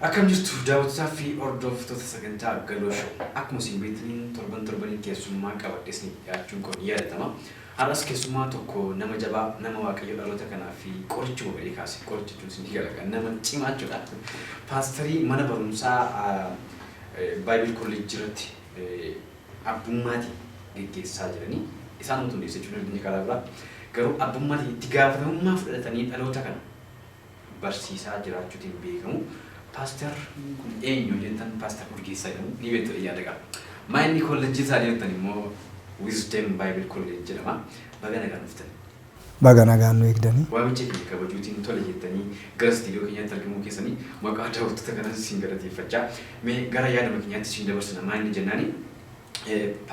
Akkam jirtu daawwattootaa fi hordoftoota sagantaa Galoo Show. Akkuma isin beektaniin torban torbaniin keessummaa qabadhee isiniif dhiyaachuun koo ni yaadatama. Har'as keessummaa tokko nama jabaa, nama Waaqayyo dhaloota kanaa fi qorichuma godhee kaase. Qoricha jechuun isin galaga. Nama cimaa jechuudha. Paastarii mana barumsaa Bible College irratti abbummaatiin geggeessaa jiranii. Isaanumatu hundeesse jechuun dandeenya karaa biraa. Garuu abbummaatiin itti gaafatamummaa fudhatanii dhaloota kana barsiisaa jiraachuutiin beekamu. Paaster kun eenyu yoo jettan Paaster Urgeessaa jedhamu ni beektu jedhee yaada qaba. Maa inni kollejjii isaa jettan immoo Wisdom Bible College jedhama. Baga nagaan dhuftan. Baga nagaan nu eegdanii. Waamicha keenya kabajuutiin tole jettanii gara istiidiyoo keenyaatti argamuu keessanii maqaa daawwattoota kanan isin galateeffachaa mee gara yaaduma keenyaatti isin dabarsina. Maa inni jennaani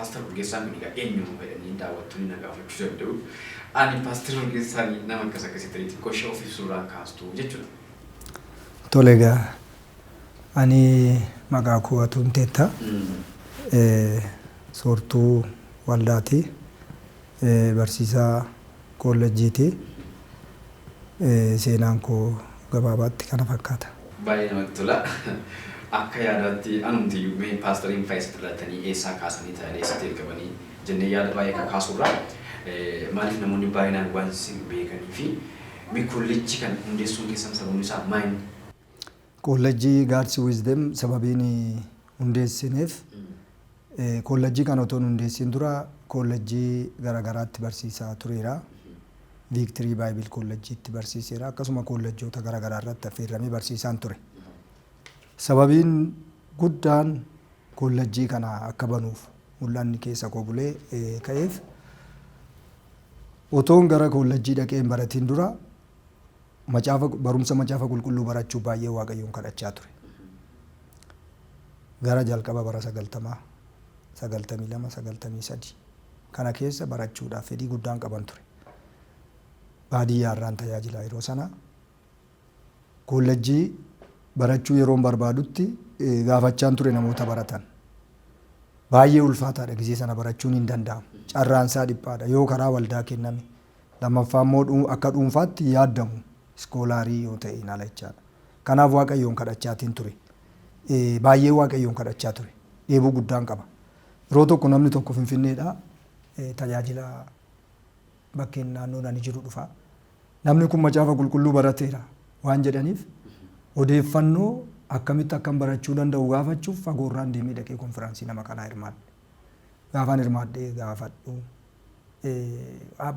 Paaster Urgeessaan kun egaa eenyu jedhanii daawwattoonni na gaafachuu danda'u. Ani Paaster Urgeessaan nama akkas akkasii ta'e xiqqoo ishee of ibsuurraan kaastu jechuudha. Tole egaa ani maqaa koo Atuun Teettaa soortuu waldaati. Barsiisaa koollejjiiti. Seenaan koo gabaabaatti kana fakkaata. Baay'ee namatti tola. Akka yaadaatti anumtiyyuu mee paastariin faa eessatti dhalatanii eessaa kaasanii tajaajila eessatti jalqabanii jennee yaada baay'ee kakaasuurra maaliif namoonni baay'inaan waan isin beekanii fi mee kollejjii kana hundeessuun keessan sababni isaa maal? Koollejjii God's Wisdom sababiin hundeessineef koollejjii kana otoo hin hundeessin dura koollejjii garaagaraatti barsiisaa tureera. Victory Bible College'itti barsiiseera. Akkasuma koollejjoota garaagaraa irratti affeerramee barsiisaan ture. Sababiin guddaan koollejjii kana akka banuuf mul'anni keessa koo bulee ka'eef otoon gara koollejjii dhaqee hin baratiin dura macaafa barumsa macaafa qulqulluu barachuu baay'ee Waaqayyoon kadhachaa ture. Gara jalqaba bara 90, 92, 93 kana keessa barachuudhaaf fedhii guddaan qaban ture. Baadiyyaa irraan tajaajila yeroo sana. Koollejjii barachuu yeroon barbaadutti gaafachaan ture namoota baratan. Baay'ee ulfaataadha gizee sana barachuun hin danda'amu. Carraan isaa dhiphaadha. Yoo karaa waldaa kenname. Lammaffaa immoo akka dhuunfaatti hin yaadamu iskoolaarii yoo ta'e ala jechaadha. Kanaaf Waaqayyoon kadhachaatiin ture. Baay'ee Waaqayyoon kadhachaa ture. Dheebuu guddaan qaba. Yeroo tokko namni tokko Finfinneedhaa tajaajila bakkeen naannoon ani jiru dhufa. Namni kun macaafa qulqulluu barateera waan jedhaniif odeeffannoo akkamitti akkan barachuu danda'u gaafachuuf fagoorraan deemee dhaqee konfiraansii nama kanaa hirmaadhe. Gaafan hirmaadhee gaafadhu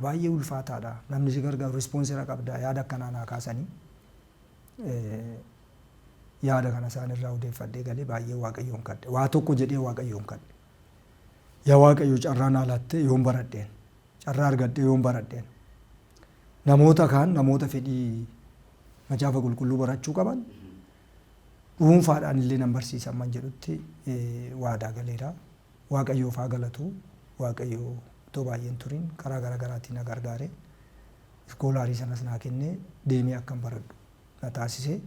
baay'ee ulfaataadha. Namni si gargaaru ispoonsera qabda yaada akkanaa naa kaasanii yaada kana isaan irraa odeeffadhee galee baay'ee Waaqayyoon kadhe. Waa tokko jedhee Waaqayyoon kadhe. Yaa Waaqayyo carraa naa laattee yoon baradheen carraa argadhee yoon baradheen namoota kaan namoota fedhii macaafa qulqulluu barachuu qaban dhuunfaadhaan illee nan barsiisa amman jedhutti waadaa galeera. Waaqayyoof haa galatu. Waaqayyo otoo baay'een turin karaa gara garaatiin na gargaare. Iskoolaarii sanas naa kennee deemee akkan baradhu na taasise.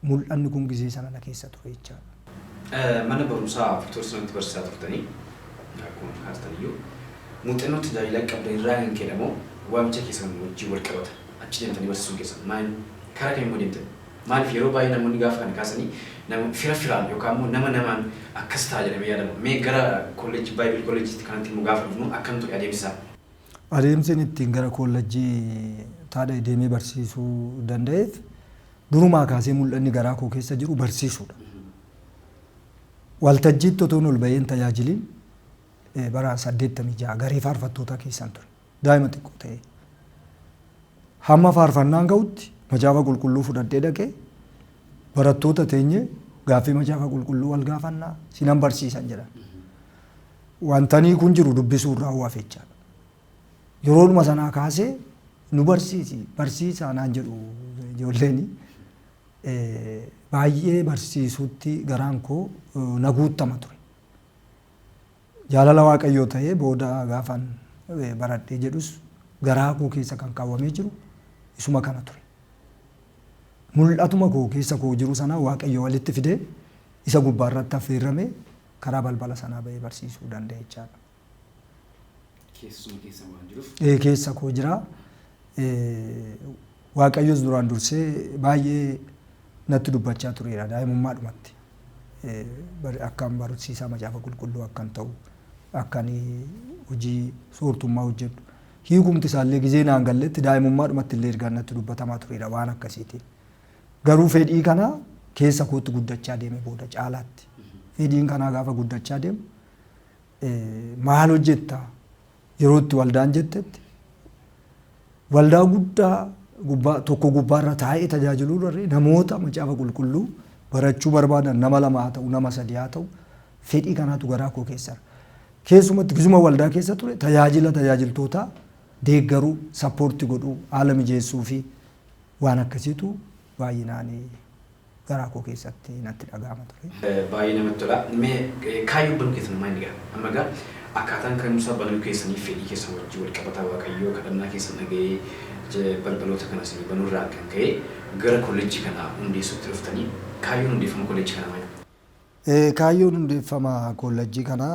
Mul'anni kun gizee sana na keessa ture jechaadha. Mana barumsaa Victor sanatti barsiisaa turtanii akkuma kaastaniyyuu muuxannoo tajaajilaa qabdan irraa kan ka'edha moo waamicha keessan wajjin wal qabata achi deemtanii barsiisuun keessan maal karaa kamiin immoo deemtan? Maaliif yeroo baay'ee namoonni gaafa kana kaasanii nama fira firaan yookaan immoo nama namaan akkas ta'a jedhamee yaadama. Mee gara kolleejjii Bible College'tti kanatti immoo gaafa dhufnu akkam ture adeemsi isaa? Adeemsi inni ittiin gara kollejjii taadha deemee barsiisuu danda'eef durumaa kaasee mul'anni garaa koo keessa jiru barsiisuudha. Waltajjiitti otoon ol ba'ee hin tajaajiliin bara 86 garee faarfattootaa keessan ture. Daa'ima xiqqoo ta'ee. Hamma faarfannaan ga'utti macaafa qulqulluu fudhadhee dhaqee barattoota teenyee gaaffii macaafa qulqulluu wal gaafannaa sinan barsiisan jedhan. Wantanii kun jiru dubbisuu irraa hafe jechaadha. Yeroodhuma sanaa kaasee nu barsiisi barsiisaa naan jedhu ijoolleen baay'ee barsiisuutti garaan koo na guuttama ture. Jaalala Waaqayyoo ta'ee booda gaafan baradhee jedhus garaa koo keessa kan kaawwamee jiru isuma kana ture. Mul'atuma koo keessa koo jiru sana Waaqayyo walitti fidee isa gubbaa irratti affeerramee karaa balbala sanaa ba'ee barsiisuu danda'e jechaadha. Keessuma keessa waan jiruuf. Ee keessa koo jira. Waaqayyos duraan dursee baay'ee natti dubbachaa tureera daa'imummaadhumatti. Akkan barsiisaa macaafa qulqulluu akkan ta'u, akkan hojii soortummaa hojjedhu. Hiikumti isaallee gizee naan galletti daa'imummaadhumatti illee ergaan natti dubbatamaa tureera waan akkasiitiin. Garuu fedhii kana keessa kootti guddachaa deeme booda caalaatti. Fedhiin kanaa gaafa guddachaa deemu, maal hojjetta yeroo itti waldaan jettetti, waldaa guddaa gubbaa tokko gubbaarra taa'ee tajaajiluu irra namoota macaafa qulqulluu barachuu barbaadan, nama lama haa ta'u, nama sadi haa ta'u, fedhii kanaatu garaa koo keessa. Keessumatti gisuma waldaa keessa ture tajaajila tajaajiltoota deeggaruu, support godhuu, haala mijeessuu fi waan akkasiitu baay'inaan garaa koo keessatti natti dhaga'ama ture. Baay'ee namatti tola. Mee kaayyoo banuu keessan maal egaa? Amma egaa akkaataan ka'umsa banuu keessanii fedhii keessan wajjin wal qabataa, Waaqayyoo kadhannaa keessan dhaga'ee balbaloota kana isinii banuurraa kan ka'e gara kolleejjii kana hundeessuutti dhuftanii, kaayyoon hundeeffama kolleejjii kanaa maali? Kaayyoon hundeeffama kolleejjii kanaa,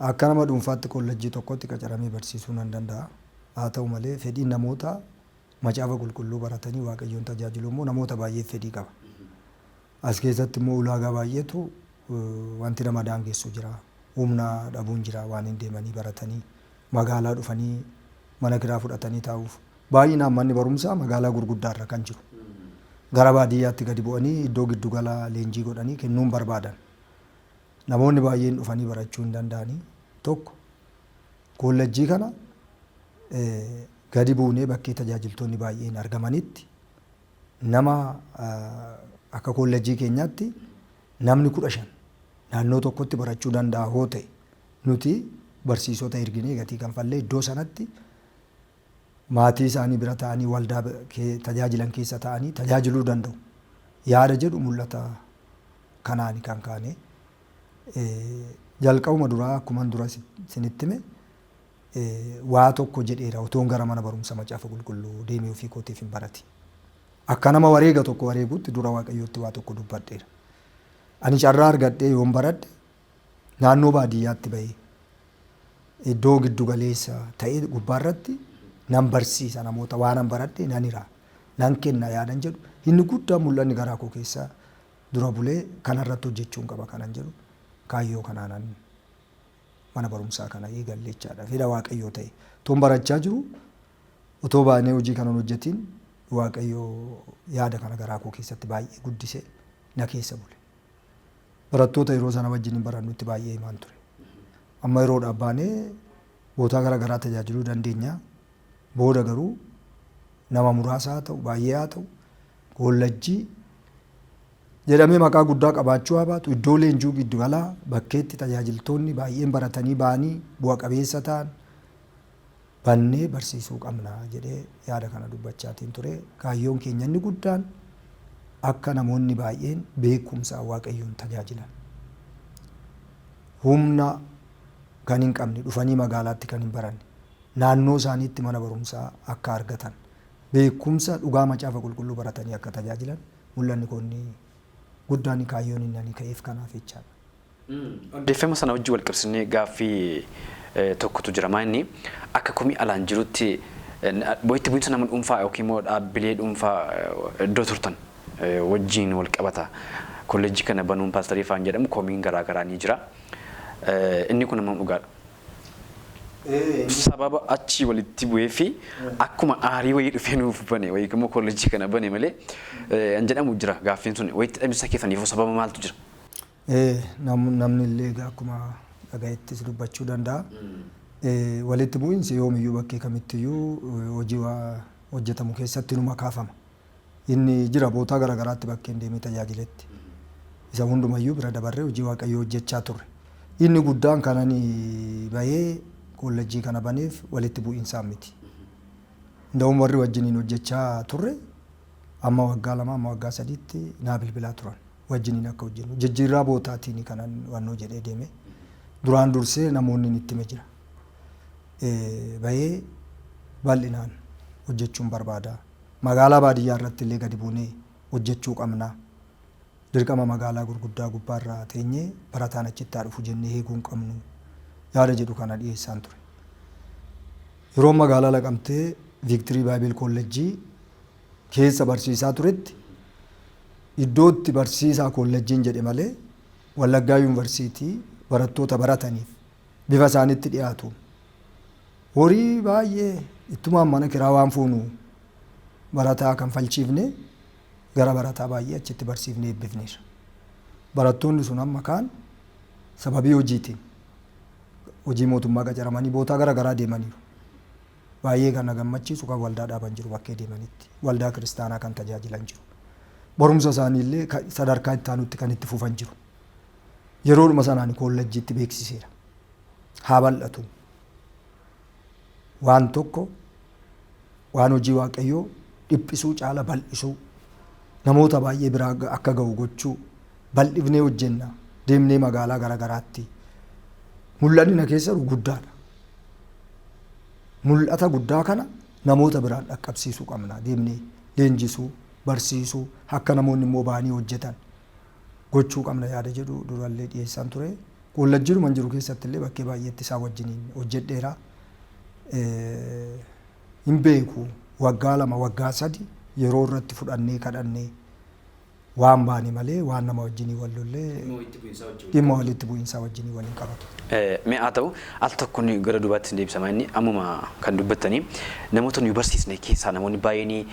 akka nama dhuunfaatti kolleejjii tokkotti qacaramee barsiisuu nan danda'a. Haa ta'u malee, fedhiin namoota macaafa qulqulluu baratanii Waaqayyoon tajaajilu immoo namoota baay'eef fedhii qaba. As keessatti immoo ulaagaa baay'eetu wanti nama daangessu jira. Humna dhabuun jira, waan hin deemanii baratanii magaalaa dhufanii mana kiraa fudhatanii taa'uuf. Baay'inaan manni barumsaa magaalaa gurguddaarra kan jiru. Gara baadiyyaatti gadi bu'anii iddoo giddugala leenjii godhanii kennuun barbaadan. Namoonni baay'een dhufanii barachuu hin danda'anii. Tokko, kollejjii kana gadi buunee bakkee tajaajiltoonni baay'een argamanitti, nama akka kollejjii keenyaatti namni 15 naannoo tokkotti barachuu danda'a hoo ta'e, nuti barsiisota erginee gatii kanfallee iddoo sanatti maatii isaanii bira ta'anii, waldaa tajaajilan keessa ta'anii tajaajiluu danda'u. Yaada jedhu mul'ata kanaan kan kaane. Jalqabuma duraa akkuman dura isinitti hime, waa tokko jedheera otoon gara mana barumsa macaafa qulqulluu deemee ofii kootiif hin barati. Akka nama wareega tokko wareeguutti dura Waaqayyootti waa tokko dubbadheera. Ani carraa argadhee yoon baradhe, naannoo baadiyyaatti bahee iddoo giddu galeessa ta'e gubbaarratti nan barsiisa, namoota waan an baradhe nan hira, nan kenna yaadan jedhu, inni guddaan mul'anni garaa koo keessa dura bulee kanarratti hojjechuun qaba kanan jedhu, kaayyoo kanaanan mana barumsaa kana eegalle jechaadha. Fedha Waaqayyoo ta'e. Otoon barachaa jiru, otoo baanee hojii kanan hojjetiin, Waaqayyoo yaada kana garaa koo keessatti baay'ee guddise, na keessa bule. Barattoota yeroo sana wajjin hin barannutti baay'ee himaan ture. Amma yeroodhaaf baanee bootaa gara garaa tajaajiluu dandeenya. Booda garuu nama muraasa haa ta'u, baay'ee haa ta'u, kollajjii jedhamee maqaa guddaa qabaachuu haa baatu, iddoo leenjuu giddugalaa bakkeetti tajaajiltoonni baay'een baratanii ba'anii bu'a qabeessa ta'an bannee barsiisuu qabna jedhee yaada kana dubbachaatiin ture. Kaayyoon keenya inni guddaan akka namoonni baay'een beekumsaan Waaqayyoon tajaajilan. Humna kan hin qabne, dhufanii magaalaatti kan hin baranne, naannoo isaaniitti mana barumsaa akka argatan, beekumsa dhugaa macaafa qulqulluu baratanii akka tajaajilan, mul'anni koo inni guddaan, kaayyoon inni ani ka'eef kanaaf jechaadha. Odeeffannoo sana wajjin wal qabsiisnee gaaffii tokkotu jira. Maa inni akka komii alaan jirutti walitti bu'iinsa nama dhuunfaa yookiin immoo dhaabbilee dhuunfaa iddoo turtan wajjin wal qabata. Kolleejjii kana banuun paastarii faan jedhamu komiin garaa garaa ni jira. Inni kun hammam dhugaadha? Sababa achii walitti bu'ee fi akkuma aarii wayii dhufee nuuf bane wayii immoo kolleejjii kana bane malee an jedhamu jira gaaffiin sun, walitti dhabinsa keessaniif sababa maaltu jira? Namni illee egaa akkuma dhagahettis dubbachuu danda'a. Walitti bu'iinsi yoomiyyuu bakkee kamittiyyuu hojii hojjetamu keessatti numa kaafama. Inni jira, bootaa gara garaatti bakkeen deemee tajaajiletti. Isa hundumayyuu bira dabarree hojii Waaqayyoo hojjechaa turre. Inni guddaan kan ani bahee kollejjii kana baneef walitti bu'iinsaan miti. Nda'uun warri wajjiniin hojjechaa turre amma waggaa 2, amma waggaa 3tti naa bilbilaa turan, wajjiniin akka hojjennu. Jijjiirraa bootaatiin kanan wannoo jedhee deeme. Duraan dursee namoonni itti hime jira. Bahee bal'inaan hojjechuun barbaada. Magaalaa baadiyyaa irratti illee gadi buunee hojjechuu qabna. Dirqama magaalaa gurguddaa gubbaarra teenyee barataan achitti haa dhufu jennee eeguu hin qabnu yaada jedhu kana dhiyeessaan ture. Yeroo magaalaa Laqamtee Victory Bible College keessa barsiisaa turetti iddootti barsiisaa koolleejjiin jedhe malee Wallaggaa Yuunivarsiitii barattoota barataniif bifa isaanitti dhiyaatu. Horii baay'ee ittumaan mana kiraa waan fuunu barataa kan falchiifne gara barataa baay'ee achitti barsiifnee eebbifneerra. Barattoonni sun amma kaan sababii hojiitiin hojii mootummaa qacaramanii bootaa gara garaa deemaniiru. Baay'ee kan na gammachiisu kan waldaa dhaaban jiru bakkee deemanitti. Waldaa kiristaanaa kan tajaajilan jiru. Barumsa isaanii illee sadarkaa itti aanutti kan itti fufan jiru. Yeroodhuma sanaan koolleejjiitti beeksiseera. Haa bal'atu. Waan tokko waan hojii Waaqayyoo dhiphisuu caala bal'isuu, namoota baay'ee biraa akka ga'u gochuu, bal'ifnee hojjenna, deemnee magaalaa gara garaatti. Mul'anni na keessa jiru guddaadha. Mul'ata guddaa kana namoota biraan dhaqqabsiisuu qabna. Deemnee leenjisuu, barsiisuu, akka namoonni immoo ba'anii hojjetan gochuu qabna yaada jedhu durallee dhiyeessaan ture. Kollajjiidhuman jiru keessatti illee bakkee baay'eetti isaan wajjiniin hojjedheera. Hin beeku, waggaa 2 waggaa 3 yeroo irratti fudhannee kadhannee waan baane malee waan nama wajjinii wal lollee dhimma walitti bu'iinsaa wajjinii wal hin qabatu. Mee haa ta'u, al tokkoon gara duubaatti isin deebisa. Inni ammuma kan dubbattanii namoota nuyi barsiisne keessaa namoonni baay'een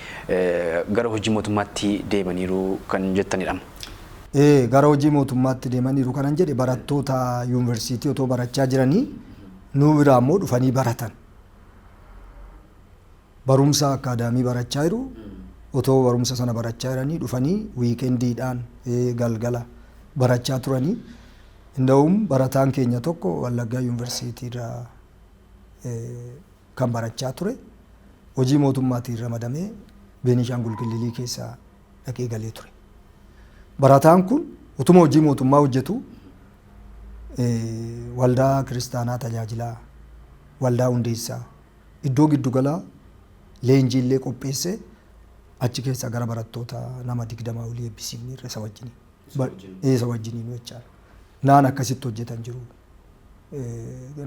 gara hojii mootummaatti deemaniiru kan jettanidha. Ee, gara hojii mootummaatti deemaniiru kanan jedhe barattoota yuunivarsiitii otoo barachaa jiranii nu biraa immoo dhufanii baratan. Barumsa akkaadaamii barachaa jiru, otoo barumsa sana barachaa jiranii dhufanii wiikendiidhaan galgala barachaa turanii. Inda'uum barataan keenya tokko Wallaggaa Yuunivarsiitii irraa kan barachaa ture hojii mootummaatiin ramadamee Beenishaangul Killilii keessa dhaqee galee ture. Barataan kun utuma hojii mootummaa hojjetu waldaa kiristaanaa tajaajilaa, waldaa hundeessaa, iddoo giddugalaa leenjii illee qopheessee achi keessaa gara barattoota nama 20 olii eebbisiifneerra isa wajjiniin. Isa wajjiniin jechaadha. Naan akkasitti hojjetan jiru.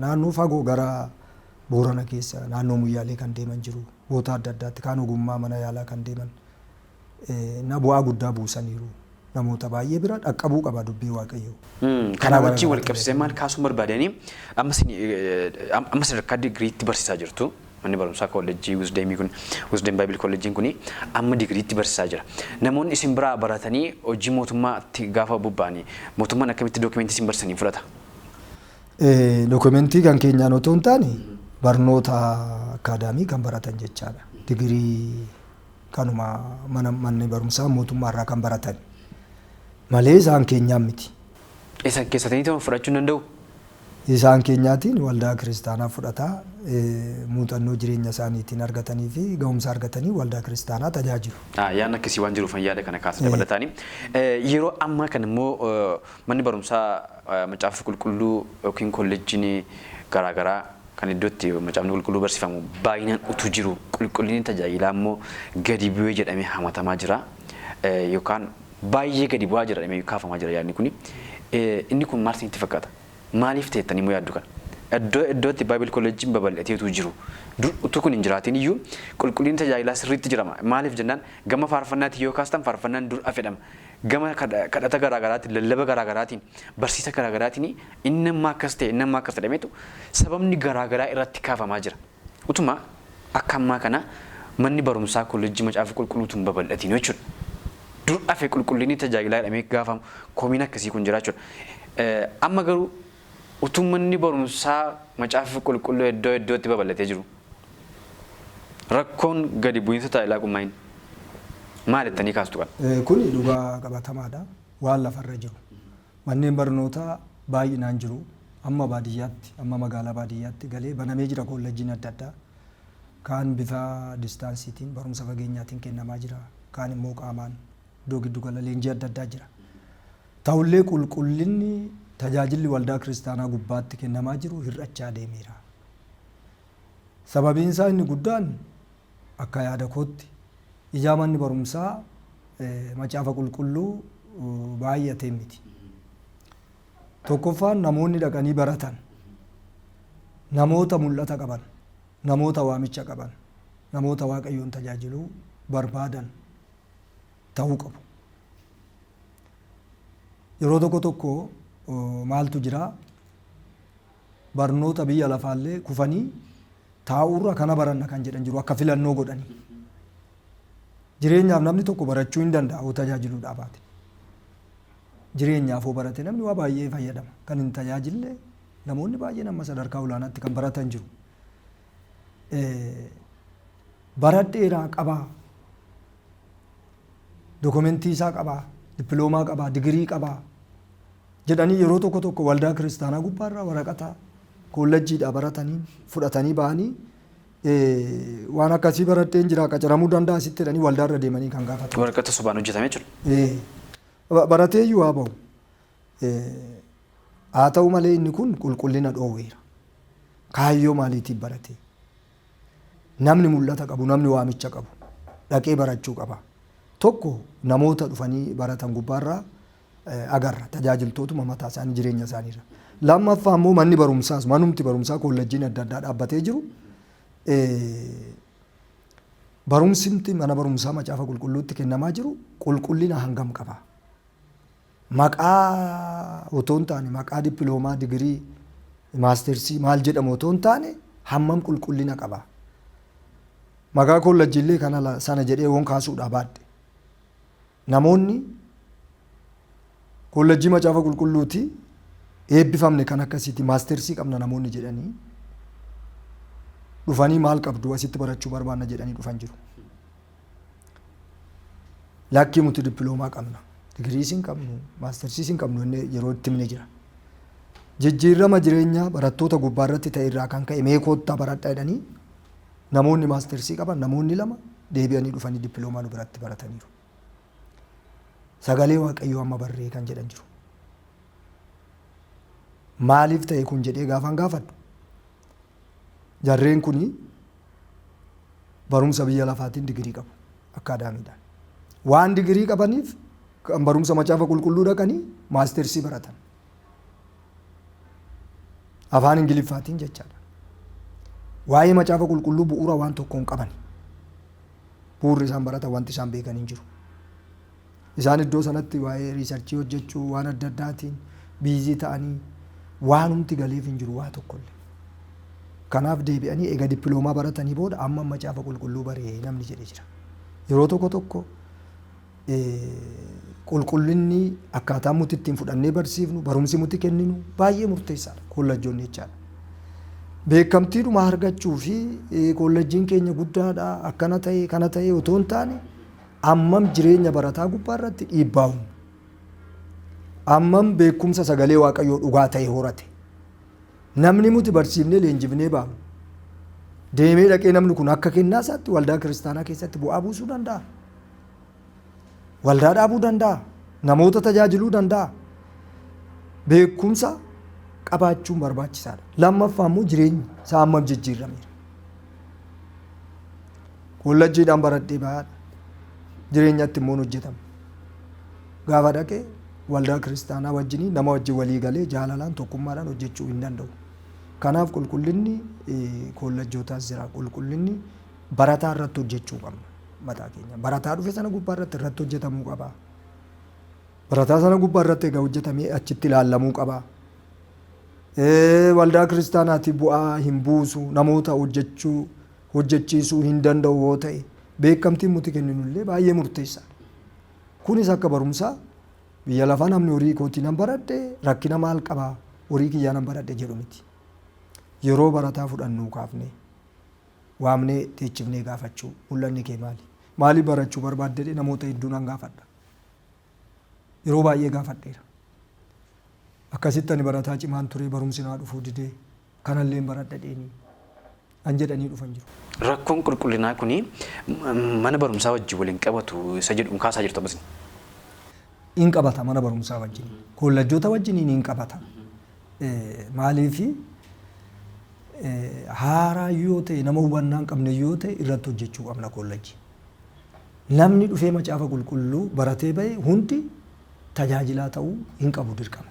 Naannoo fagoo gara Boorana keessa naannoo Muyyaalee kan deeman jiru. Boota adda addaatti kaan ogummaa mana yaalaa kan deeman. Na bu'aa guddaa buusaniiru. Namoota baay'ee bira dhaqqabuu qaba dubbii Waaqayyoo. Kana wajjin wal qabsiisee maal kaasuun barbaadanii, amma sadarkaa digiriitti barsiisaa jirtu. Manni barumsaa koolleejjii Wisdeemii kun, Wisdeem Baayibil Koolleejjiin kun amma digiriitti barsiisaa jira. Namoonni isin biraa baratanii hojii mootummaatti gaafa bobba'anii mootummaan akkamitti dookimentii isin barsiisanii fudhata? Dookimentii kan keenyaan otoo hin taane barnoota akkaadaamii kan baratan jechaadha. Digirii kanuma mana manni barumsaa mootummaa irraa kan baratan malee isaan keenyaan miti. Isaan keessatanii ta'uun fudhachuu hin danda'u? Isaan keenyaatiin waldaa kiristaanaa fudhata, muuxannoo jireenya isaaniitiin argatanii fi ga'umsa argatanii waldaa kiristaanaa tajaajilu. Yaadni akkasii waan jiruufan yaada kana kaasa dabalataani. Yeroo ammaa kana immoo manni barumsaa Macaafa Qulqulluu yookiin kollejjiin garaa garaa kan iddoo itti Macaafni Qulqulluu barsiifamu baay'inaan utuu jiru qulqullinni tajaajilaa immoo gadi bu'ee jedhamee hamatamaa jira. Yookaan baay'ee gadi bu'aa jira jedhamee kaafamaa jira yaadni kuni. Inni kun maal isinitti fakkaata? Maaliif ta'e jettanii immoo yaaddu kana? Iddoo iddootti Bible College'n babal'atee utuu jiru, dur utuu kun hin jiraatin iyyuu qulqullinni tajaajilaa sirriitti jirama. Maaliif jennaan, gama faarfannaatiin yoo kaastan faarfannaan dur afedhama. Gama kadhata garaa garaatiin, lallaba garaa garaatiin, barsiisa garaa garaatiin inni amma akkas ta'e, inni amma akkas jedhameetu sababni garaa garaa irratti kaafamaa jira. Utuma akka ammaa kana manni barumsaa kollejjii Macaafa Qulqulluu utuu hin babal'atiin jechuudha. Dur hafe qulqullinni tajaajilaa jedhamee gaafa komiin akkasii kun jira jechuudha. Amma garuu utuu manni barumsaa Macaafa Qulqulluu iddoo iddootti babal'atee jiru rakkoon gadi bu'iinsa tajaajilaa kun maal maal jettanii kaastu kana? Kuni dhugaa qabatamaadha. Waan lafarra jiru. Manneen barnootaa baay'inaan jiru. Amma baadiyyaatti, amma magaalaa baadiyyaatti galee banamee jira koollejjiin adda addaa. Kaan bifa distaansiitiin, barumsa fageenyaatiin kennamaa jira. Kaan immoo qaamaan iddoo giddugala leenjii adda addaa jira. Ta'ullee qulqullinni tajaajilli waldaa kiristaanaa gubbaatti kennamaa jiru hir'achaa deemeera. Sababiin isaa inni guddaan akka yaada kootti ijaa manni barumsaa Macaafa Qulqulluu baay'atee miti. Tokkoffaan namoonni dhaqanii baratan namoota mul'ata qaban, namoota waamicha qaban, namoota Waaqayyoon tajaajiluu barbaadan Ta'uu qabu. Yeroo tokko tokko maaltu jira, barnoota biyya lafaallee kufanii taa'uurra kana baranna kan jedhan jiru, akka filannoo godhanii. Jireenyaaf namni tokko barachuu hin danda'a yoo tajaajiluudhaa baate. Jireenyaaf yoo barate namni waa baay'ee fayyadama. Kan hin tajaajille namoonni baay'een amma sadarkaa olaanaatti kan baratan jiru. Baradheeraa qabaa. Dokumentii isaa qabaa. Dippiloomaa qabaa. Digirii qabaa. Jedhanii yeroo tokko tokko waldaa kiristaanaa gubbaarraa waraqata kollejjiidhaa baratanii fudhatanii ba'anii, waan akkasii baradheen jira, qacaramuu danda'a sitti jedhanii waldaarra deemanii kan gaafatan. Waraqata sobaan hojjetame jechuudha. Baratee iyyuu haa bahu. Haa ta'u malee, inni kun qulqullina dhoowweera. Kaayyoo maaliitiif barate? Namni mul'ata qabu, namni waamicha qabu dhaqee barachuu qaba. Tokko namoota dhufanii baratan gubbaarraa agarra, tajaajiltootuma mataa isaanii jireenya isaaniirra. Lammaffaa immoo manni barumsaas, manumti barumsaa kollejjiin adda addaa dhaabbatee jiru, barumsimti mana barumsaa macaafa qulqulluutti kennamaa jiru qulqullina hangam qaba? Maqaa otoo hin taane, maqaa dippiloomaa, digirii, maastersii maal jedhamu otoo hin taane, hammam qulqullina qaba? Maqaa kollejjiillee kana sana jedhee woon kaasuudhaa baadhe. Namoonni kollejjii macaafa qulqulluuti eebbifamne kan akkasiiti, maastersii qabna namoonni jedhanii dhufanii, maal qabdu, asitti barachuu barbaanna jedhanii dhufan jiru. Lakkii, nuti dippiloomaa qabna. Digiriis hin qabnu, maastersiis hin qabnu inni yeroo itti himne jira. Jijjiirama jireenyaa barattoota gubbaa irratti ta'e irraa kan ka'e, mee koottaa baradha jedhanii, namoonni maastersii qaban namoonni lama deebi'anii dhufanii dippiloomaa nu biratti barataniiru. Sagalee Waaqayyoo amma barree kan jedhan jiru. Maaliif ta'e kun jedhee gaafan gaafadhu, jarreen kuni barumsa biyya lafaatiin digirii qabu akkaadaamiidhaan. Waan digirii qabaniif kan barumsa macaafa qulqulluu dhaqanii maastersii baratan. Afaan Ingiliffaatiin jechaadha. Waa'ee macaafa qulqulluu bu'uura waan tokko hin qaban. Bu'uurri isaan baratan, wanti isaan beekan hin jiru. Isaan iddoo sanatti waa'ee research hojjechuu waan adda addaatiin busy ta'anii waanumti galeef hin jiru waa tokkollee. Kanaaf deebi'anii eega dippiloomaa baratanii booda amma macaafa qulqulluu baree namni jedhe jira. Yeroo tokko tokko qulqullinni akkaataa nuti ittiin fudhannee barsiifnu, barumsi nuti kenninu baay'ee murteessaadha kollejjoonni jechaadha. Beekamtiidhuma argachuu fi kollejjiin keenya guddaadha, akkana ta'e, kana ta'e otoo hin taane, ammam jireenya barataa gubbaa irratti dhiibbaa uumu. Ammam beekumsa sagalee Waaqayyoo dhugaa ta'e horate. Namni nuti barsiifnee leenjifnee baanu deemee dhaqee namni kun akka kennaa isaatti waldaa kiristaanaa keessatti bu'aa buusuu danda'a. Waldaa dhaabuu danda'a. Namoota tajaajiluu danda'a. Beekumsa qabaachuun barbaachisaadha. Lammaffaa immoo jireenyi isaa hammam jijjiirameera? Kollejjiidhaan baradhee bahaadha. Jireenyatti immoo hojjetama. Gaafa dhaqee waldaa kiristaanaa wajjinii nama wajjin walii galee jaalalaan tokkummaadhaan hojjechuu hin danda'u. Kanaaf qulqullinni kollejjootaas jira. Qulqullinni barataa irratti hojjechuu qabna mataa keenya. Barataa dhufe sana gubbaa irratti irratti hojjetamuu qaba. Barataa sana gubbaa irratti egaa hojjetamee achitti ilaallamuu qaba. Waldaa kiristaanaatiif bu'aa hin buusu, namoota hojjechuu hojjechiisuu hin danda'u yoo ta'e, beekamtiin nuti kenninu illee baay'ee murteessaadha. Kunis akka barumsaa biyya lafaa namni horii kootii nan baradhe, rakkina maal qabaa, horii kiyyaa nan baradhe jedhu miti. Yeroo barataa fudhannuu kaafnee waamnee teechifnee gaafachuu, mul'anni kee maali? Maaliif barachuu barbaadde? Namoota hedduu nan gaafadha. Yeroo baay'ee gaafadheera. Akkasitti ani barataa cimaan ture, barumsi naa dhufuu didee kanallee baradha dheenii an jedhanii dhufan jiru. Rakkoon qulqullinaa kuni mana barumsaa wajjin waliin qabatu isa jedhu kaasaa jirtu ammas. In qabata mana barumsaa wajjin. Kollejjoota wajjiniin in qabata. Maaliifi, haaraa yoo ta'e, nama hubannaa hin qabne yoo ta'e, irratti hojjechuu qabna kollejjii. Namni dhufee macaafa qulqulluu baratee bahe hundi tajaajilaa ta'uu hin qabu dirqama.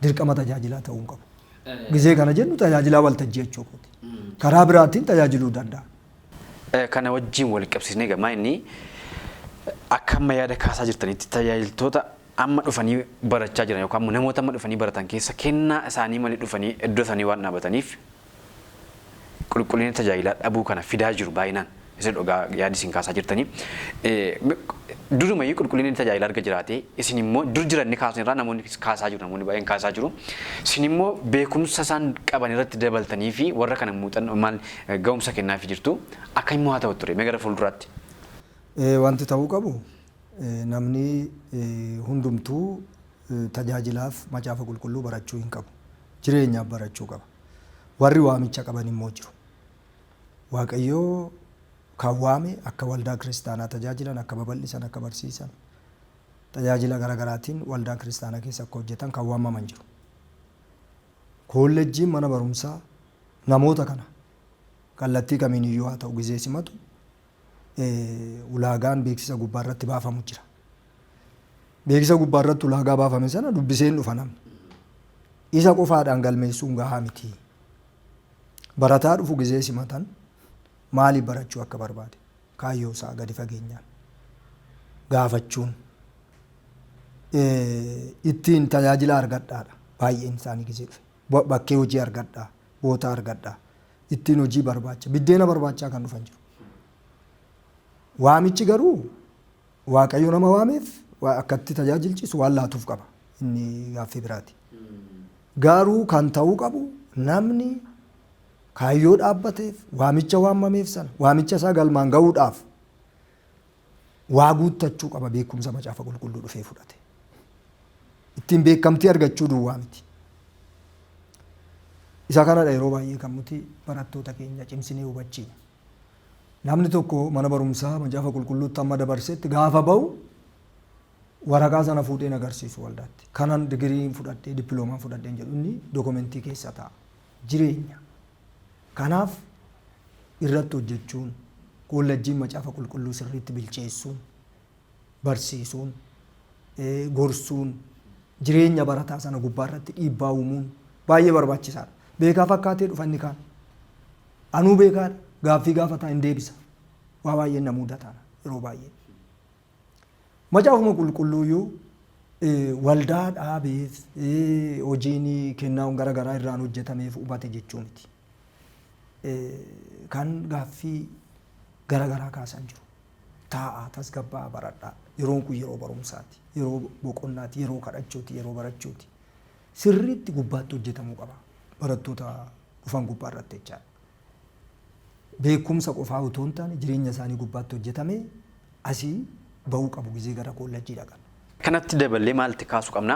Dirqama tajaajilaa ta'uu hin qabu. Gizee kana jennu tajaajilaa waltajjii jechuu kooti. Karaa biraatiin tajaajiluu danda'a. Kana wajjin wal qabsiisnee gamaa inni Akka amma yaada kaasaa jirtanitti tajaajiltoota amma dhufanii barachaa jiran yookaan immoo namoota amma dhufanii baratan keessa kennaa isaanii malee dhufanii iddoo isaanii waan dhaabataniif qulqullina tajaajilaa dhabuu kana fidaa jiru baay'inaan. Isa dhugaa yaadi isin kaasaa jirtanii. Durumayyuu qulqullinni tajaajilaa erga jiraatee, isin immoo dur jiran ni kaasan irraa namoonni kaasaa jiru, namoonni baay'een kaasaa jiru. Isin immoo beekumsa isaan qaban irratti dabaltanii fi warra kana muuxannoo maal ga'umsa kennaafii jirtu. Akka immoo haa ta'u ture mee gara fuulduraatti. Wanti ta'uu qabu, namni hundumtuu tajaajilaaf macaafa qulqulluu barachuu hin qabu. Jireenyaaf barachuu qaba. Warri waamicha qaban immoo jiru. Waaqayyoo kan waame akka waldaa kiristaanaa tajaajilan, akka babal'isan, akka barsiisan, tajaajila gara garaatiin waldaa kiristaanaa keessa akka hojjetan kan waamaman jiru. Koollejjiin mana barumsaa namoota kana kallattii kamiin iyyuu haa ta'u gizee simatu, ulaagaan beeksisa gubbaa irratti baafamu jira. Beeksisa gubbaa irratti ulaagaa baafame sana dubbiseen dhufa namni. Isa qofaadhaan galmeessuun gahaa miti. Barataa dhufu gizee simatan maaliif barachuu akka barbaade kaayyoo isaa gadi fageenyaan gaafachuun, ittiin tajaajila argadhaadha baay'een isaanii gizee dhufe. Bakkee hojii argadhaa, boota argadhaa, ittiin hojii barbaacha, biddeena barbaachaa kan dhufan jiru. Waamichi garuu Waaqayyo nama waameef akkatti tajaajilchiisu waan laatuuf qaba. Inni gaaffii biraati. Garuu kan ta'uu qabu, namni kaayyoo dhaabbateef, waamicha waamameef sana, waamicha isaa galmaan ga'uudhaaf waa guuttachuu qaba beekumsa macaafa qulqulluu dhufee fudhate. Ittiin beekamtii argachuu duwwaa miti. Isa kanadha yeroo baay'ee kan nuti barattoota keenya cimsinee hubachiifnu. Namni tokko mana barumsaa macaafa qulqulluutti amma dabarsetti gaafa ba'u waraqaa sana fuudheen agarsiisu waldaatti. Kanan digiriin fudhadhee, dippiloomaan fudhadheen jedhu inni dokumentii keessa ta'a. Jireenya. Kanaaf irratti hojjechuun, koollejjiin macaafa qulqulluu sirriitti bilcheessuun, barsiisuun, gorsuun, jireenya barataa sana gubbaa irratti dhiibbaa uumuun baay'ee barbaachisaadha. Beekaa fakkaatee dhufa inni kaan. Anuu beekaadha. Gaaffii gaafataa hin deebisa. Waa baay'een na mudata yeroo baay'ee. Macaafuma qulqulluuyyuu waldaa dhaabeef, hojiin kennaawwan gara garaa irraan hojjetameef hubate jechuu miti. Kan gaaffii gara garaa kaasan jiru. Taa'aa, tasgabbaa'aa baradhaa. Yeroon kun yeroo barumsaati. Yeroo boqonnaati, yeroo kadhachuuti, yeroo barachuuti. Sirriitti gubbaatti hojjetamuu qaba. Barattoota dhufan gubbaa irratti jechaadha. Beekumsa qofaa utuu hin taane jireenya isaanii gubbaatti hojjetamee asii bahuu qabu gizee gara koollejjii dhaqan. Kanatti daballee maalti kaasuu qabna?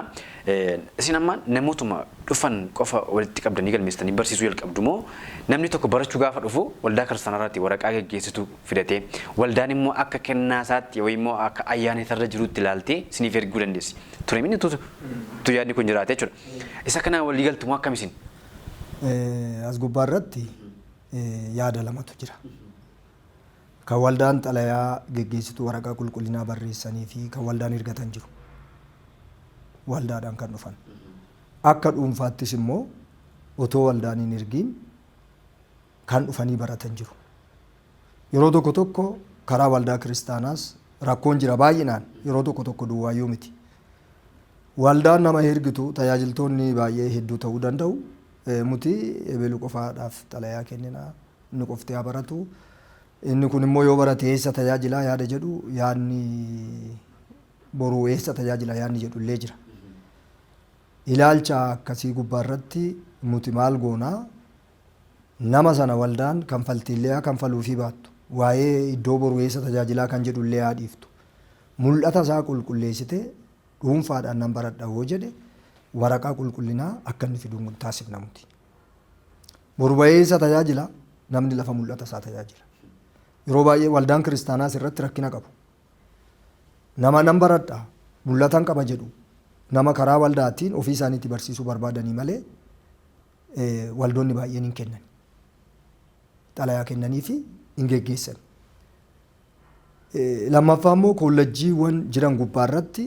Isin amma namootuma dhufan qofa walitti qabdanii galmeessitanii barsiisuu jalqabdu moo, namni tokko barachuu gaafa dhufu waldaa kiristaanaa irratti waraqaa geggeessitu fidatee, waldaan immoo akka kennaa isaatti yookiin immoo akka ayyaana isarra jirutti ilaaltee isiniif erguu dandeessi? Ture minni tu yaadni kun jiraate jechuudha. Isa kanaan walii galtu moo akkam isin? As gubbaa irratti yaada lamatu jira. Kan waldaan xalayaa geggeessituu waraqaa qulqullinaa barreessanii fi kan waldaan ergatan jiru. Waldaadhaan kan dhufan. Akka dhuunfaattis immoo otoo waldaan hin ergiin kan dhufanii baratan jiru. Yeroo tokko tokko karaa waldaa kiristaanaas rakkoon jira baay'inaan, yeroo tokko tokko duwwaayyuu miti. Waldaan nama ergitu tajaajiltoonni baay'ee hedduu ta'uu danda'u. Nuti ebelu qofaadhaaf xalayaa kennina. Inni qofti haa baratu. Inni kun immoo yoo barate eessa tajaajilaa yaada jedhu, yaadni boruu eessa tajaajila yaadni jedhu illee jira. Ilaalcha akkasii gubbaa irratti nuti maal goonaa, nama sana waldaan kanfaltiillee haa kanfaluufii baattu, waa'ee iddoo boru eessa tajaajilaa kan jedhu illee haa dhiiftu. Mul'ata isaa qulqulleessitee dhuunfaadhaan nan baradha yoo jedhe waraqaa qulqullinaa akka inni fidu taasifna nuti. Boru bahee eessa tajaajila? Namni lafa mul'ata isaa tajaajila. Yeroo baay'ee waldaan kiristaanaas irratti rakkina qabu. Nama nan baradha, mul'atan qaba jedhu nama karaa waldaatiin ofii isaaniitti barsiisuu barbaadanii malee waldoonni baay'een hin kennan. Xalayaa kennanii fi hin geggeessan. Lammaffaa immoo koollejjiiwwan jiran gubbaa irratti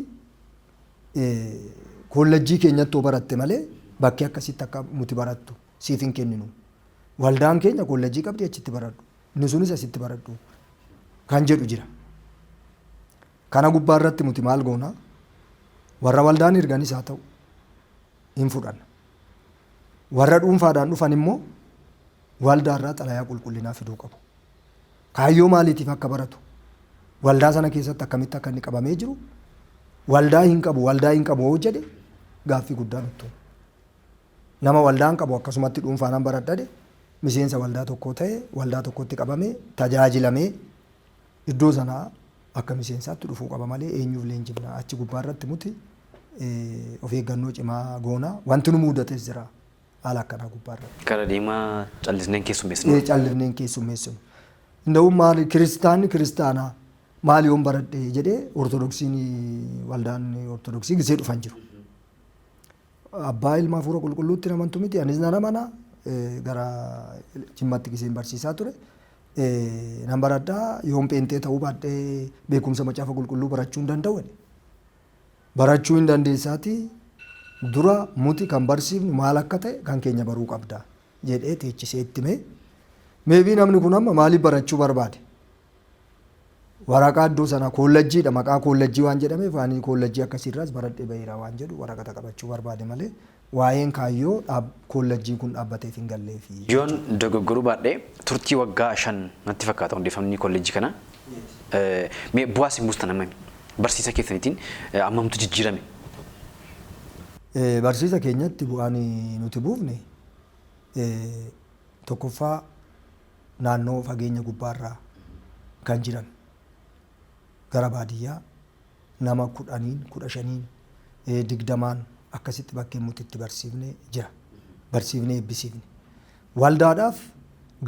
koollejjii keenyatti yoo baratte malee bakkee akkasitti akka nuti barattu siif hin kenninu. Waldaan keenya koollejjii qabdi, achitti baradhu. Inni sunis asitti baradhu kan jedhu jira. Kana gubbaa irratti nuti maal goona? Warra waldaan erganis haa ta'u hin fudhanna. Warra dhuunfaadhaan dhufan immoo waldaarraa xalayaa qulqullinaa fiduu qabu. Kaayyoo maaliitiif akka baratu, waldaa sana keessatti akkamitti akka inni qabamee jiru, waldaa hin qabu, waldaa hin qabu hoo jedhe gaaffii guddaa nutti uuma. Nama waldaa hin qabu akkasumatti dhuunfaanaan baradhade miseensa waldaa tokkoo ta'e waldaa tokkotti qabamee tajaajilamee iddoo sanaa akka miseensaatti dhufuu qaba malee eenyuuf leenjifna. Achi gubbaa irratti nuti of eeggannoo cimaa goona. Wanti nu mudates jira haala akkanaa gubbaa irratti. Gara deemaa callisneen keessummeessinu. Callifneen keessummeessinu. Inda'uu maali kiristaanni kiristaanaa maali yoon baradhe jedhee ortodoksiin waldaan ortodoksii gisee dhufan jiru. Abbaa, ilma, hafuura qulqulluutti namantu miti, anis nan amana. Gara Jimmatti giseen barsiisaa ture. Nan baradhaa, yoon pheenxee ta'uu baadhee beekumsa macaafa qulqulluu barachuu hin danda'u jedhe. Barachuu hin dandeessaati, dura muti kan barsiifnu maal akka ta'e kan keenya baruu qabda jedhee teechisee itti hime. Meebii namni kun amma maaliif barachuu barbaade? Waraqaa iddoo sana koollajjiidha, maqaa koollajjii waan jedhameef ani koollajjii akkasiirraas baradhee baheera waan jedhu waraqata qabachuu barbaade malee waa'een kaayyoo koollajjii kun dhaabbateef hin galleefi. Yoon dogoggoruu baadhee turtii waggaa 5 natti fakkaata hundeeffamni koollejjii kanaa. Mee bu'aa isin buustan hammami? Barsiisa keessaniitiin hammamtu jijjiirame? Barsiisa keenyatti bu'aan nuti buufne tokkoffaa naannoo fageenya gubbaarraa kan jiran gara baadiyyaa nama 10n, 15n, 20n akkasitti bakkeen nuti itti barsiifne jira. Barsiifnee eebbisiifne. Waldaadhaaf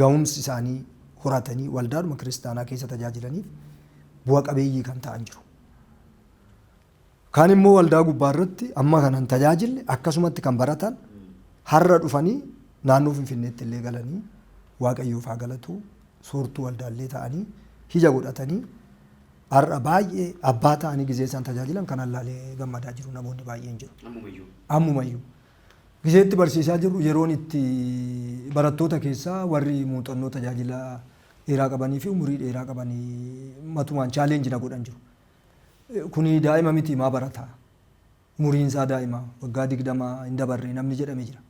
ga'umsi isaanii horatanii waldaadhuma kiristaanaa keessa tajaajilaniif bu'a qabeeyyii kan ta'an jiru. Kaan immoo waldaa gubbaa irratti amma kana hin tajaajille, akkasumatti kan baratan har'a dhufanii naannoo Finfinneetti illee galanii Waaqayyoof haa galatu soortuu waldaallee ta'anii hija godhatanii har'a baay'ee abbaa ta'anii gizee isaan tajaajilan kan allaalee gammadaa jiru namoonni baay'een jiru. Ammumayyuu. Ammumayyuu. Gizee itti barsiisaa jirru yeroon itti barattoota keessaa warri muuxannoo tajaajila dheeraa qabanii fi umurii dheeraa qabanii matumaan challenge na godhan jiru. Kuni daa'ima miti, maa barata? Umuriin isaa daa'ima, waggaa 20 hin dabarre namni jedhame jira.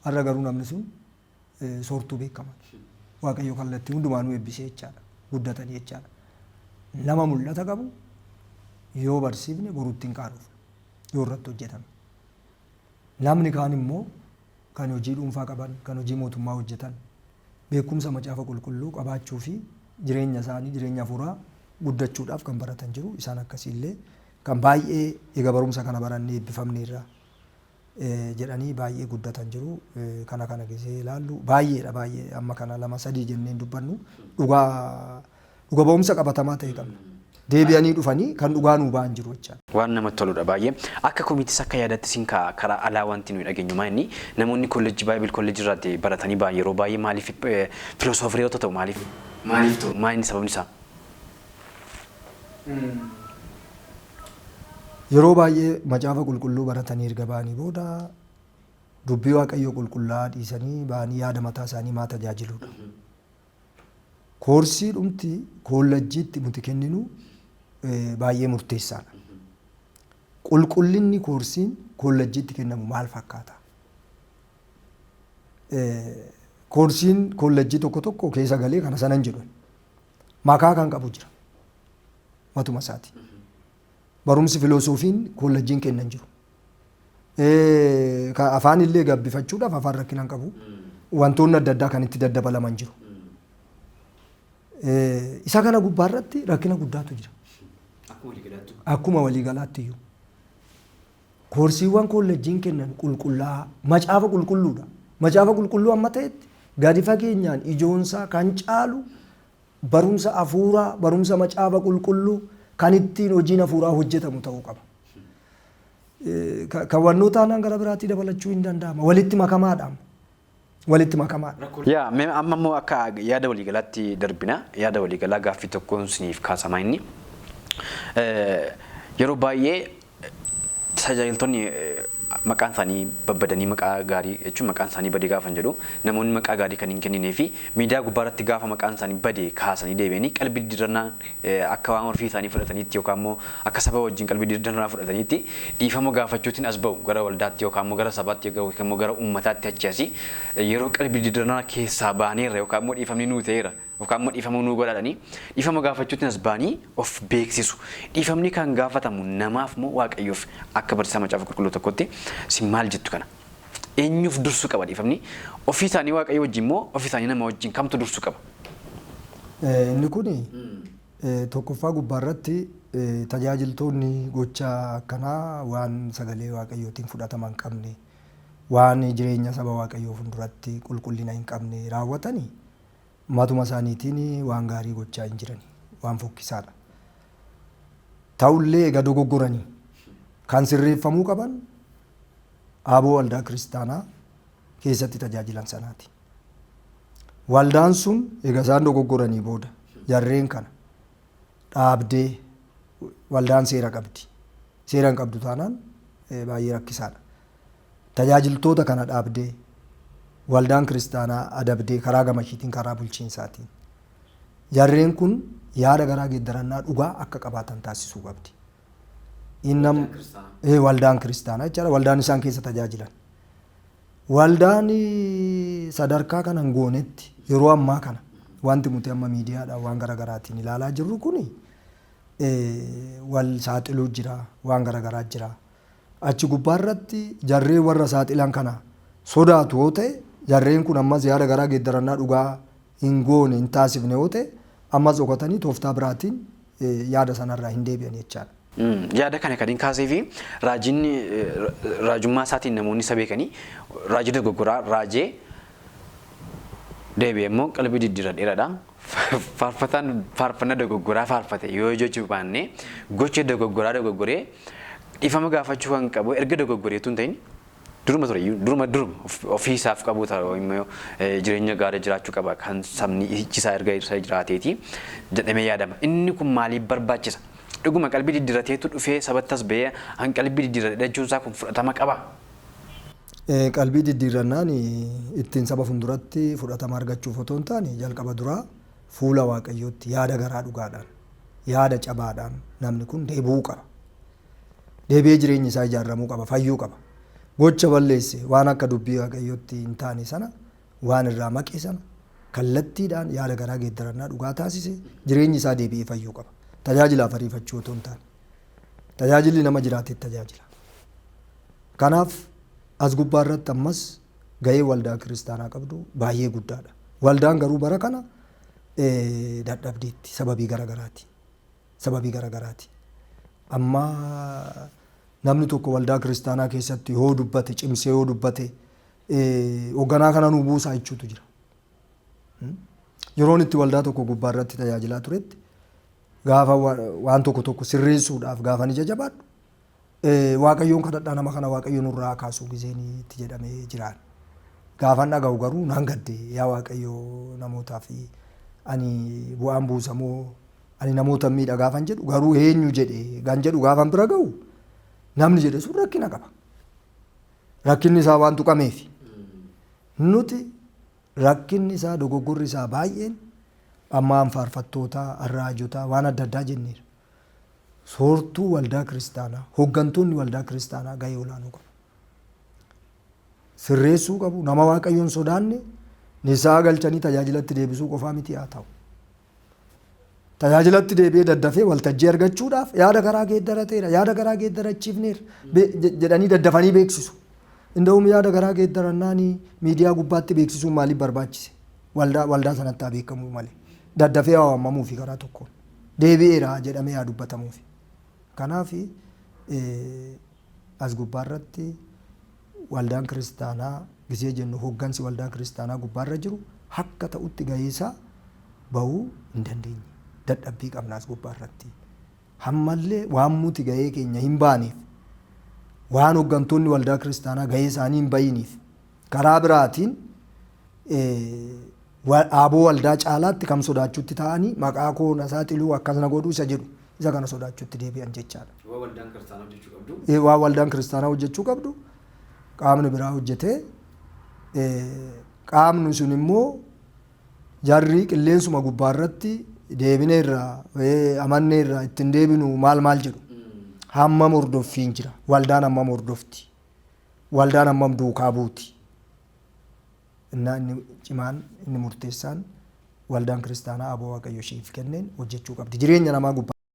Har'a garuu namni sun soortuu beekamaadha. Waaqayyo kallattii hundumaanuu eebbisee jechaadha. Guddatanii jechaadha. Nama mul'ata qabu yoo barsiifne borutti hin qaanofnu. Yoo irratti hojjetame. Namni kaan immoo kan hojii dhuunfaa qaban, kan hojii mootummaa hojjetan, beekumsa macaafa qulqulluu qabaachuu fi jireenya isaanii jireenya hafuuraa guddachuudhaaf kan baratan jiru. Isaan akkasii illee kan baay'ee egaa barumsa kana barannee eebbifamneerra jedhanii baay'ee guddatan jiru. Kana kana gisee ilaallu baay'eedha, baay'ee amma kana lama sadii jennee hin dubbannu. Dhugaa dhuga ba'umsa qabatamaa ta'e qabna. Deebi'anii dhufanii kan dhugaa nuu ba'an jiru jechaadha. Waan namatti toludha baay'ee. Akka komiitis akka yaadattis hin ka'a karaa alaa wanti nuyi dhageenyu maa inni namoonni kolleejjii Bible kolleejjii irraatti baratanii ba'an yeroo baay'ee maaliif filosoofireerota ta'u, maaliif ta'u, maa inni sababni isaa? Yeroo baay'ee macaafa qulqulluu baratanii erga ba'anii booda dubbii Waaqayyoo qulqullaa'aa dhiisanii ba'anii yaada mataa isaanii maa tajaajiluudha. Koorsii dhumti koollajjiitti nuti kenninu baay'ee murteessaadha. Qulqullinni koorsiin koollajjiitti kennamu maal fakkaata? Koorsiin koollajjii tokko tokko keessa galee kana sanan jedhu makaa kan qabu jira. Matuma isaati. Barumsi filoosofiin koollajjiin kennan jiru. Afaan illee gabbifachuudhaaf afaan rakkina hin qabu. Wantoonni adda addaa kan itti daddabalaman jiru. Isa kana gubbaa irratti rakkina guddaatu jira. Akkuma waliigalaatti iyyuu. Koorsiiwwan koollejjiin kennan qulqullaa'aa macaafa qulqulluudha. Macaafa qulqulluu amma ta'etti gadi fageenyaan ijoonsaa kan caalu barumsa hafuuraa, barumsa macaafa qulqulluu kan ittiin hojiin hafuuraa hojjetamu ta'uu qaba. Kan wannoo taanaan gara biraatti dabalachuu hin danda'ama. Walitti makamaadha. Walitti makamaadha. Yaa mee amma immoo akka yaada waliigalaatti darbina. Yaada waliigalaa gaaffii tokkoon isiniif kaasamaa inni. Yeroo baay'ee tajaajiltoonni Maqaan isaanii babbadanii maqaa gaarii jechuun maqaan isaanii badee gaafa hin jedhu, namoonni maqaa gaarii kan hin kenninee fi miidiyaa gubbaarratti gaafa maqaan isaanii badee kaasanii deebi'anii qalbii diddirannaa akka waan ofii isaanii fudhataniitti yookaan immoo akka saba wajjin qalbii diddirannaa fudhataniitti dhiifama gaafachuutiin as ba'u gara waldaatti yookaan immoo gara sabaatti yookaan immoo gara uummataatti achi asii yeroo qalbii diddirannaa keessaa baaneerra yookaan immoo dhiifamni nuu ta'eera yookaan immoo dhiifama nuu godhaadhanii dhiifama gaafachuutiin as ba'anii of beeksisu. Dhiifamni kan gaafatamu namaaf moo Waaqayyoof? Akka barsiisaa Macaafa Qulqulluu tokkotti isin maal jettu kana? Eenyuuf dursuu qaba dhiifamni? Ofii isaanii Waaqayyo wajjin moo ofii isaanii nama wajjin kamtu dursuu qaba? Inni kun tokkoffaa gubbaarratti tajaajiltoonni gocha akkanaa waan sagalee Waaqayyootiin fudhatama hin qabne, waan jireenya saba Waaqayyoo fuulduratti qulqullina hin qabne raawwatanii matuma isaaniitiin waan gaarii gochaa hin jirani, waan fokkisaadha. Ta'ullee egaa dogoggoranii kan sirreeffamuu qaban aaboo waldaa kiristaanaa keessatti tajaajilan sanaati. Waldaan sun egaa isaan dogoggoranii booda jarreen kana dhaabdee waldaan seera qabdi. Seera hin qabdu taanaan baay'ee rakkisaadha. Tajaajiltoota kana dhaabdee waldaan kiristaanaa adabdee karaa gama ishiitiin karaa bulchiinsaatiin jarreen kun yaada garaa geeddarannaa dhugaa akka qabaatan taasisuu qabdi. Waldaan kiristaanaa jechaadha. Waldaan isaan keessa tajaajilan. Waldaan sadarkaa kana hin goonetti yeroo ammaa kana wanti nuti amma miidiyaadhaan waan garaagaraatiin ilaalaa jirru kuni wal saaxiluu jira, waan garaagaraa jira. Achi gubbaarratti jarreen warra saaxilan kana sodaatu yoo ta'e, jarreen kun ammas yaada garaa geeddarannaa dhugaa hin goone, hin taasifne yoo ta'e, ammas dhokatanii tooftaa biraatiin yaada sanarraa hin deebi'an jechaadha. Yaada kana kan hin kaasee fi raajiin raajummaa isaatiin namoonni isa beekanii raajii dogoggoraa raajee deebi'ee immoo qalbii diddiiradheeradha. Faarfataan faarfanna dogoggoraa faarfate yoo jechuu baanne, gocha dogoggoraa dogoggoree dhiifama gaafachuu kan qabu erga dogoggoreetu hin ta'in duruma ture iyyuu, duruma duruma ofii isaaf qabu ta'u immoo jireenya gaarii jiraachuu qaba kan sabni ichisaa erga isa jiraateeti jedhamee yaadama. Inni kun maaliif barbaachisa? Dhuguma qalbii diddiirateetu dhufee sabatti as ba'ee an qalbii diddiiradhe jechuun isaa kun fudhatama qaba? Qalbii diddiirrannaan ittiin saba fuulduratti fudhatama argachuuf otoo hin taane, jalqaba duraa fuula Waaqayyootti yaada garaa dhugaadhaan, yaada cabaadhaan namni kun deebi'uu qaba. Deebi'ee jireenyi isaa ijaaramuu qaba, fayyuu qaba. Gocha balleesse, waan akka dubbii Waaqayyootti hin taane sana, waan irraa maqe sana kallattiidhaan yaada garaa geeddarannaa dhugaa taasise jireenyi isaa deebi'ee fayyuu qaba. Tajaajilaaf ariifachuu otoo hin taane. Tajaajilli nama jiraatetti tajaajila. Kanaaf as gubbaa irratti ammas gahee waldaa kiristaanaa qabdu baay'ee guddaadha. Waldaan garuu bara kana dadhabdeetti sababii garagaraati. Sababii garagaraati. Amma namni tokko waldaa kiristaanaa keessatti yoo dubbate, cimsee yoo dubbate, hoogganaa kana nuu buusaa jechuutu jira. Yeroon itti waldaa tokko gubbaa irratti tajaajilaa turetti gaafa waan tokko tokko sirreessuudhaaf gaafa ni jajabaadhu, Waaqayyoon kadhadhaa, nama kana Waaqayyo nurraa kaasuu gizeen itti jedhamee jiraan. Gaafan dhaga'u garuu nan gadde, yaa Waaqayyo, namootaaf ani bu'aan buusamoo ani namoota miidha gaafan jedhu, garuu eenyu jedhe gan jedhu gaafan bira ga'u, namni jedhe sun rakkina qaba. Rakkinni isaa waan tuqameef. Nuti rakkinni isaa, dogoggorri isaa baay'een ammaan faarfattootaa, arraajotaa, waan adda addaa jenneera. Soortuu waldaa kiristaanaa, hooggantoonni waldaa kiristaanaa gahee olaanoo qabu. Sirreessuu qabu, nama Waaqayyoon sodaanne nisaa galchanii tajaajilatti deebisuu qofaa miti haa ta'u. Tajaajilatti deebi'ee daddafee waltajjii argachuudhaaf yaada garaa geeddarateera, yaada garaa geeddarachiifneera jedhanii daddafanii beeksisu. Inda'uum yaada garaa geeddarannaanii miidiyaa gubbaatti beeksisuun maaliif barbaachise? Waldaa sanatti haa beekamuu malee. Daddafee haa waamamuufi karaa tokkoon. Deebi'eera jedhamee haa dubbatamuufi. Kanaaf as gubbaarratti waldaan kiristaanaa gisee jennu, hooggansi waldaa kiristaanaa gubbaarra jiru akka ta'utti gaheesaa bahuu hin dandeenye. Dadhabbii qabna as gubbaarratti. Hammallee waan nuti gahee keenya hin baaneef, waan hooggantoonni waldaa kiristaanaa gahee isaanii hin bahiniif, karaa biraatiin aaboo waldaa caalaatti kam sodaachuutti ta'anii maqaa koo na saaxiluu, akkas na godhuu isa jedhu, isa kana sodaachuutti deebi'an jechaadha. Waa waldaan kiristaanaa hojjechuu qabdu. Waa waldaan kiristaanaa hojjechuu qabdu. Qaamni biraa hojjetee, qaamni sun immoo jarri qilleensuma gubbaarratti deebineerra, amanneerra, ittiin deebinu maal maal jedhu. Hammam hordoffiin jira? Waldaan hammam hordofti? Waldaan hammam duukaa buuti? Innaa inni cimaan, inni murteessaan, waldaan kiristaanaa aboo Waaqayyo isheef kenneen hojjechuu qabdi. Jireenya namaa gubbaa.